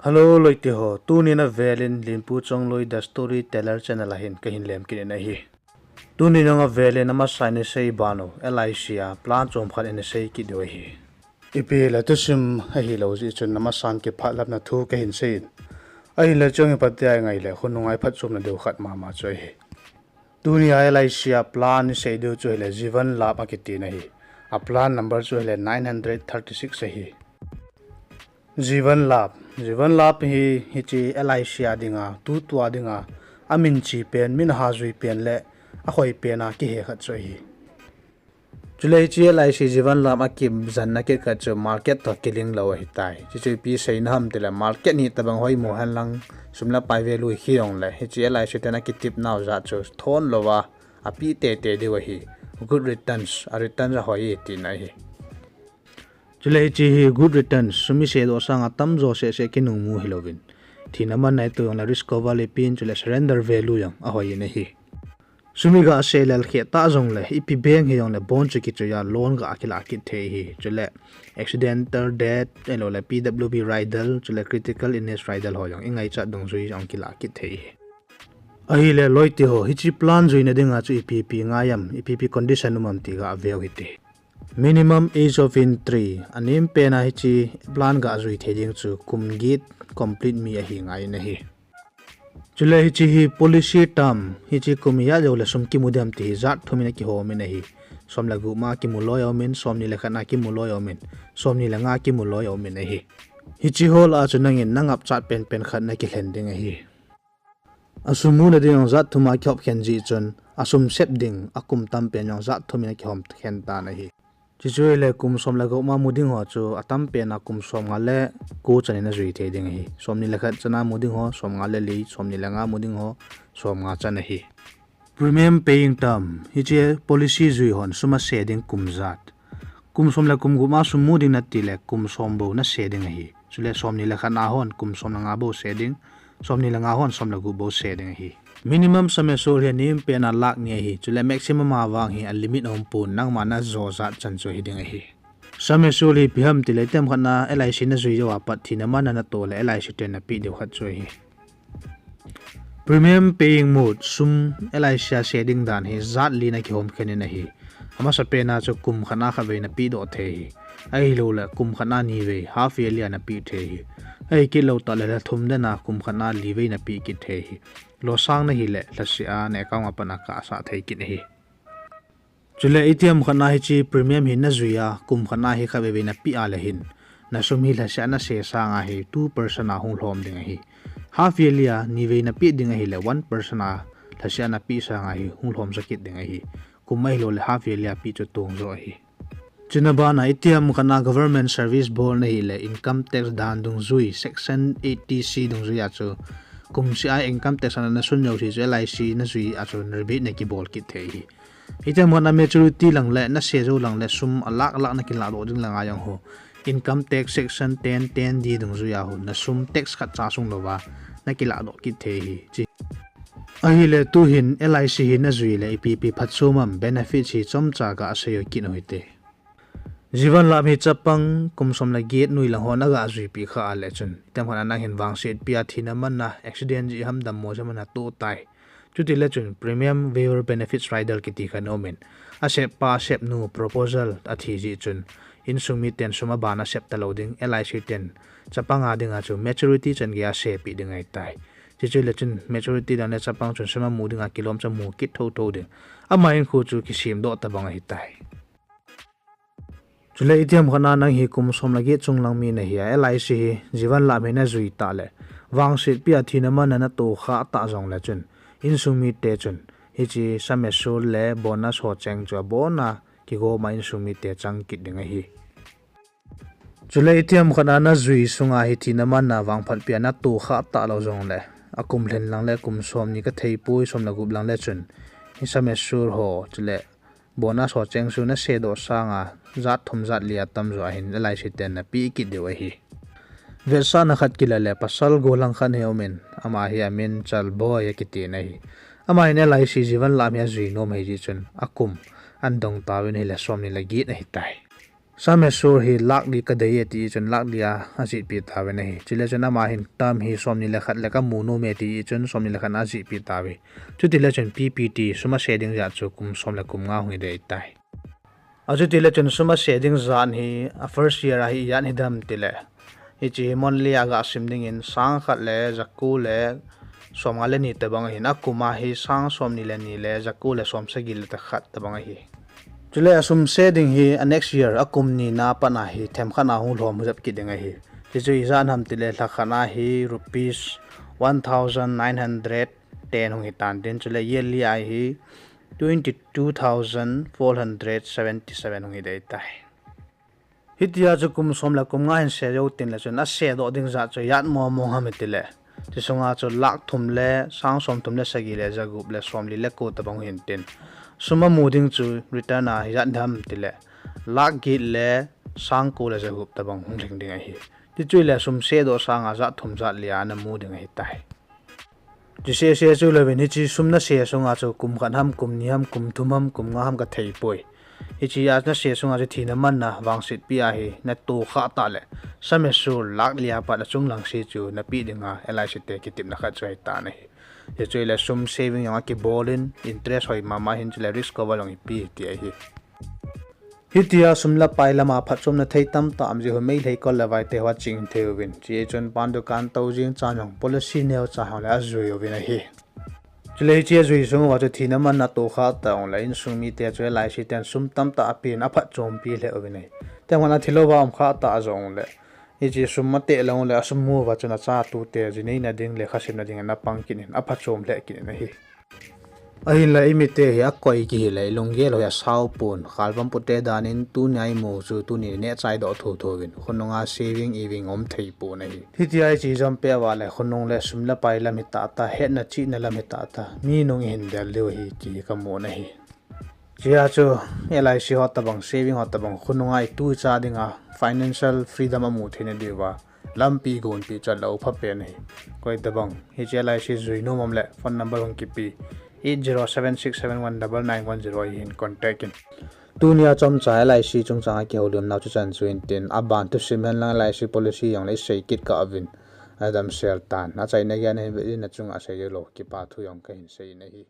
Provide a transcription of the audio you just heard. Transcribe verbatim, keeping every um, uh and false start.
Hello loite ho, tuni na velin Linpu Chongloi The Storyteller channel a hin kahin lemkit in ahi. Tuni nanga velin amasa in isei banu, L I C a plan chom khat in isei kit diu ahi. Ipi le thusim ahilou jeh chun amasan kiphatlapna thu kahin seiyin. Ahinla chong hi phatea ingai le, khonunga iphatchomna diu khat mama chu ahi. Tunia L I C a plan isei diu chu hile Jeevan Labh akitin ahi. A plan number chu hile nine hundred thirty-six ahi. Jeevan Labh. Jeevan Labh hi, hiche L I C a dinga, tutua dinga, amin che pen, min ahajui pen le, ahoi pen a kihe khat chu ahi. Chule hiche L I C Jeevan Labh akijana kit khat chu market toh kilink lou ahitai. Chuchu ipi seina ham tile market hi tabang hoimo henlang sum le pai value hijongle, hiche L I C ten akitep nau jat chu thon louva, api teitei diu ahi. Good returns, a returns ahoi tina ahi. Chule hiche hi good returns, sum isedoh sanga tamjo sehseh kinungmu hilouvin, thina manna itoh jongle risk cover le ipin, chule surrender value jong ahoi in ahi. Sum iga seh lel khe ta jongle, ipi bank hijongle bond chu kichoiya loan ga kilah kit thei ahi. Chule accidental death, ahiloule P W B rider, chule critical illness rider ho jong ingaichat dungjui jong kilah kit thei ahi. Ahile loite ho, hiche plan juina dinga chu ipi ipi ngai am, ipi ipi condition um am ti ga veu hite. Minimum age of entry, anem pena hiche plan ga jui thei ding chu kum get complete mi ahi ngai in ahi. Chule hiche hi policy term, hiche kum ijat joule sum kimu dem ti hi jat thum in akihom in ahi. Som le gup ma kimu loi aumin, somni le khat na kimu loi aumin, somni le nga kimu loi aumin ahi. Hiche ho lah a chu nangin nangapchat penpen khat nakilhen ding ahi. Asum muna ding jong jat thum a kihop khen jeh chun, asum sep ding, akum tam pen jong jat thum in akihom khen tan ahi. Chuchu hile kum som le gup ma mu ding ho chu atam pen a kum somnga le ko chan in ajui thei ding ahi. Somni le khat chan a mu ding ho somnga le li, somni le nga mu ding ho somnga chan ahi. Premium paying term, hiche policy jui hon sum ase ding kum jat. Kum som le kum gup ma sum mu ding nati le kum som bou nase ding ahi. Chule somni le khat na hon kum som le nga bou se ding, somni le nga hon som le gup bou se ding ahi. Minimum sum assured hi anem pena lakh ni ahi. Chule maximum a vang hi a limit aumpon, nangma najo jat chan chu hiding ahi. Sum assured hi ipi ham tile itiham khat na L I C najui jouva pat thina manna natoh le L I C ten napeh diu khat chu ahi. Premium paying mode, sum L I C a se ding dan hi jat li in akihom khen in ahi. Amasa pen a chu kum khat na khatvei napeh doh thei ahi. Ahilouleh kum khat na nivei, half yearly a napeh thei ahi. Ahikit lou tah le lha thum den a kum khat na livei napeh kit thei ahi. Losang nahile lhaseh a na account a pat a akasah thei kit ahi. Chule itiham khat na hiche premium hi najui a, kum khat na hi khatvei vei napeh a le hin, nasum hi lhaseh a nase sang a hi two percent a hung lhom ding ahi. Half yearly a nivei napeh ding ahile one percent a lhaseh a napeh sang a hi hung lhom sa kit ding ahi. Kum ahilouleh half yearly a peh chu tong jo ahi. Chuna ban a itiham khat na government service bol nahile income tax dan dungjui section eighty C dungjui a chu kum seh a income tax a nasun jouse chu L I C najui a chu rebate nakibol kit thei ahi. Itiham khat na maturity lang le nase jou lang le sum a lakh lakh nakilah doh ding lang a jong ho, income tax section ten ten D dungjui a ho nasum tax khatcha sung louva nakilah doh kit thei ahi. Ahile tuhin L I C hi najui le ipi ipi phatchom am, benefits hi chomcha gasei kit u hite. Jeevan Labh hi chapang kum som le get nui lang hon agajuipeh kha a le chun, itiham khat na nanghin vangsetpi a thina manna, accident jeh ham dammo jeh ham natoh tai. Chutile chun premium waiver benefits rider kiti khat aumin, asep pa asep nu proposal athi jeh chun, insung miten sum aban asep talou ding, L I C ten chapang a dinga chu maturity chan geiya asepeh ding ahitai. Chuchu le chun maturity lang le chapang chun sum amu dinga kilom chu amu kit thouthou ding. Ama hinkho chu kisemdoh tabang ahitai. Chule itiham khat na nang hi kum som le get chung lang mi nahi a, L I C hi Jeevan Labh hi najui tah le, vangsetpi a thina manna natoh kha tah jongle chun, insung mite chun hiche sum assured le bonus ho cheng chu abon a kigom a insung mite chang kit ding ahi. Chule itiham khat na najui sunga hi thina manna vangphatpi a natoh kha talou jongle, akum lhin lang le kum somni kathei poi, som le gup lang le chun, hi sum assured ho chule bonus ho cheng chu nasedoh sanga jat thum jat li atamjo a hin L I C ten napeh kit diu ahi. Vetsahna khat kila le pasal gollhang khat hi aumin, ama hi amin Chalboi akiti in ahi. Ama hin L I C Jeevan Labh hi ajui nom ahi jeh chun akum adong tauvin ahile somni le get ahitai. Sum assured hi lakh li kadei e ti chun lakh li a ajihpi tauvin ahi. Chule chun ama hin term hi somni le khat le kamu nom e ti chun somni le khat a ajihpi tauve. Chutile chun P P T sum ase ding jat chu kum som le kum nga hung hi dei tai. Achutile chun sum ase ding jat hi a first year a hi ijat hidem tile, hiche hi monthly a gasim dingin sang khat le jako le som nga le ni tobang ahin, akum a hi sang somni le ni le jako le som sagi le khat tobang ahi. Chule asum se ding hi a next year akum ni na pat a hi themkhat a hung lhom jep kit ding ahi. Hichu ijat ham tile lhakhat a hi rupees one thousand nine hundred ten hung hitan tin, chule yearly a hi twenty two thousand four hundred seventy seven hung hi dei tai. Hitia chu kum som le kum nga hin se jou tin le chun ase doh ding jat chu ijat mong mong ham tile, hiche sunga chu lakh thum le sang som thum le sagi le jagup le somli le ko tobang hin tin, sum amu ding chu return a ijat ham tile lakh get le sang ko le jagup tobang hung lhing ding ahi. Hichu ile sum se doh sanga jat thum jat li a namu ding ahitai. Hiche se se chu louvin hiche sum nase sunga chu kum khat ham, kum ni ham, kum thum ham, kum nga ham kathei poi. Hiche a nase sunga chu thina manna vangsetpi a hi natoh khah tah le sum assured lakh li a pat achung lang se chu napeh dinga L I C te kitepna khat chu ahitan ahi. Hichu ile sum saving jong akibol in interest hoi mama hin chule risk cover jong ipi ti ahi. Hitia sum le pai lama phatchomna thei tamtah um jeh u Meitei kol le vaite ho aching thei uvin, hiche chun pan dukan tou jing chan jong policy neocha ho le ajui uvin ahi. Chule hiche ajui sung uva chu thina manna toh khah tah jongle insung mite chu L I C ten sum tamtah apen aphatchompi lheh uvin ahi. Tengman athi louva um khah tah jongle hiche sum ateh lou le asum mu uva chun achatute ji neina ding le khasemna ding in apang kit in aphatchom lheh kit in ahi. Ahinla imite hi akoi kihile ilunggel ho hi asao pon, khalvam pute dan in tunia imu chu tuni nehchai doh thotho uvin, khonunga saving iving um thei pon ahi. Hitia iche jom peh uva le khonung le sum le pai lam hitah tah, hetna chihna lam hitah tah, mi nung ihin del diu ahi ti hi kamun ahi. Hichea chu L I C ho tobang, saving ho tobang, khonunga itu icha dinga financial freedom amu theina diuva lampi gonpeh chu alou phapen ahi. Koi tobang hiche L I C jui nom um le phone number hung kipe eight zero seven six seven one double nine one zero hi hin contact in. Tunia chomcha L I C chungchanga kihoulimnau chu chan chu hin tin, aban thusim henlang L I C policy jongle isei kit kah uvin, adamsel tan. Achaina geiya nahin vet in, nachunga sei joulou kipa thu jong kahin sei in ahi.